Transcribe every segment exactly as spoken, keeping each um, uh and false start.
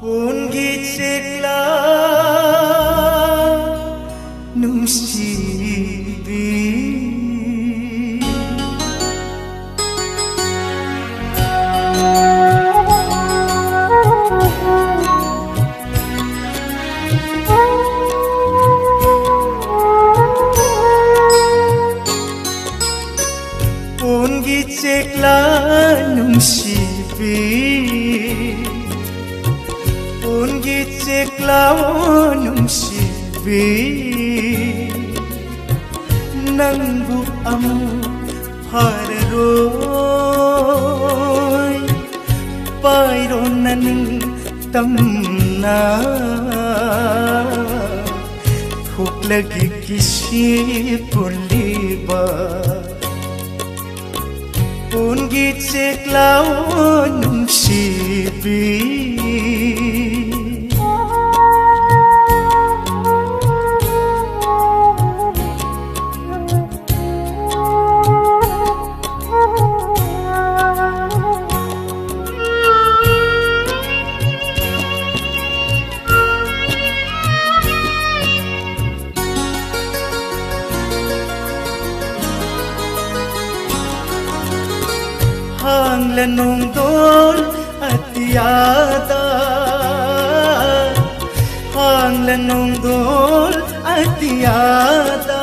ꯄꯣꯟꯒꯤ ꯆꯦꯛꯂꯥ ꯅꯨꯡꯁꯤꯕꯤ꯫ ꯄꯣꯟꯒꯤ ꯆꯦꯛꯂꯥ ꯅꯨꯡꯁꯤꯕꯤ, ꯄꯣꯟꯒꯤ ꯆꯦꯛꯂꯥ ꯅꯨꯡꯁꯤꯕꯤ, ꯅꯪꯕꯨ ꯑꯃꯨꯛ ꯐꯔꯔꯣꯏ꯫ ꯄꯥꯏꯔꯣ ꯅꯅꯤꯡꯇꯝꯅ, ꯊꯣꯛꯂꯒꯦ ꯀꯤꯁꯤ ꯄꯨꯜꯂꯤꯕ꯫ ꯄꯣꯟꯒꯤ ꯆꯦꯛꯂꯥ ꯅꯨꯡꯁꯤꯕꯤ꯫ ꯍꯥꯡꯂ ꯅꯣꯡꯗꯣꯜ ꯑꯇꯤꯌꯥꯗ, ꯍꯥꯡꯂ ꯅꯣꯡꯗꯣꯜ ꯑꯇꯤꯌꯥꯗ,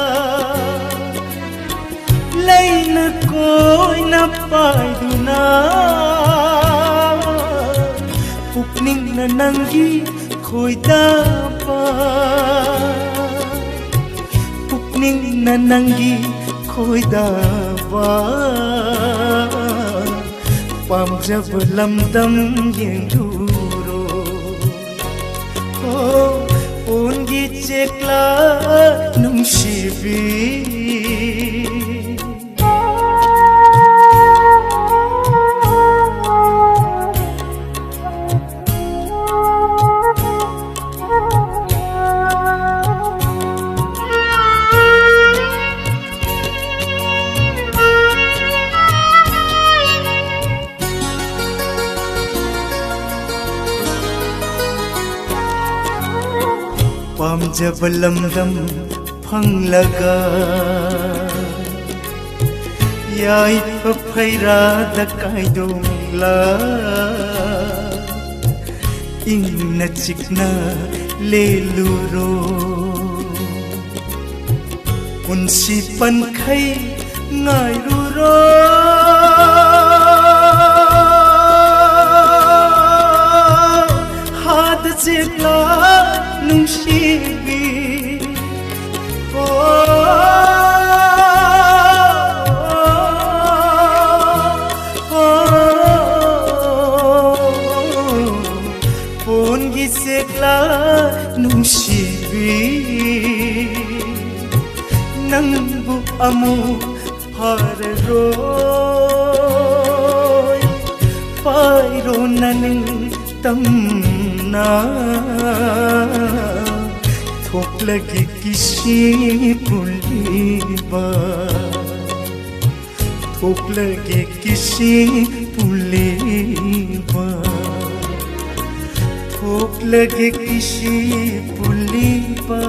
ꯂꯩꯅ ꯀꯣꯏꯅ ꯄꯥꯏꯗꯨꯅ, ꯄꯨꯛꯅꯤꯡꯅ ꯅꯪꯒꯤ ꯈꯣꯏꯗꯥꯕ, ꯄꯨꯛꯅꯤꯡꯅ ꯅꯪꯒꯤ ꯈꯣꯏꯗꯥꯕ, ꯄꯥꯝꯖꯕ ꯂꯝꯗꯝ ꯌꯦꯡꯂꯨꯔꯣ꯫ ꯍꯣ, ꯄꯣꯟꯒꯤ ꯆꯦꯛꯂꯥ ꯅꯨꯡꯁꯤꯕꯤ꯫ ꯄꯥꯝꯖꯕ ꯂꯝꯗꯝ ꯐꯪꯂꯒ ꯌꯥꯏꯐ ꯐꯩꯔꯥꯗ ꯀꯥꯏꯗꯣꯡꯂ ꯏꯪꯅ ꯆꯤꯛꯅ ꯂꯦꯜꯂꯨꯔꯣ꯫ ꯄꯨꯟꯁꯤ ꯄꯟꯈꯩ ꯉꯥꯏꯔꯨꯔꯣ꯫ ꯍꯥꯗ ꯆꯦꯛꯂꯥ ꯅꯨꯡꯁꯤꯕꯤ꯫ ꯑꯣ, ꯑꯣ, ꯑꯣ, ꯄꯣꯟꯒꯤ ꯆꯦꯛꯂꯥ ꯅꯨꯡꯁꯤꯕꯤ, ꯅꯪꯕꯨ ꯑꯃꯨꯛ ꯐꯔꯔꯣꯏ꯫ ꯄꯥꯏꯔꯣ ꯅꯅꯤꯡ ꯇꯝꯅ ꯊꯣꯛꯂꯒꯦ ꯀꯤꯁꯤ ꯄꯨꯜꯂꯤꯕ, ꯊꯣꯛꯂꯒꯦ ꯀꯤꯁꯤ ꯄꯨꯜꯂꯤꯕ, ꯊꯣꯛꯂꯒꯦ ꯀꯤꯁꯤ ꯄꯨꯜꯂꯤꯕ꯫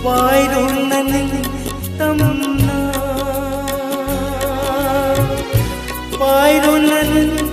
ꯄꯥꯏꯔꯣ ꯅꯅꯤꯡ ꯇꯝꯅ, ꯄꯥꯏꯔꯣ ꯅꯅꯤꯡ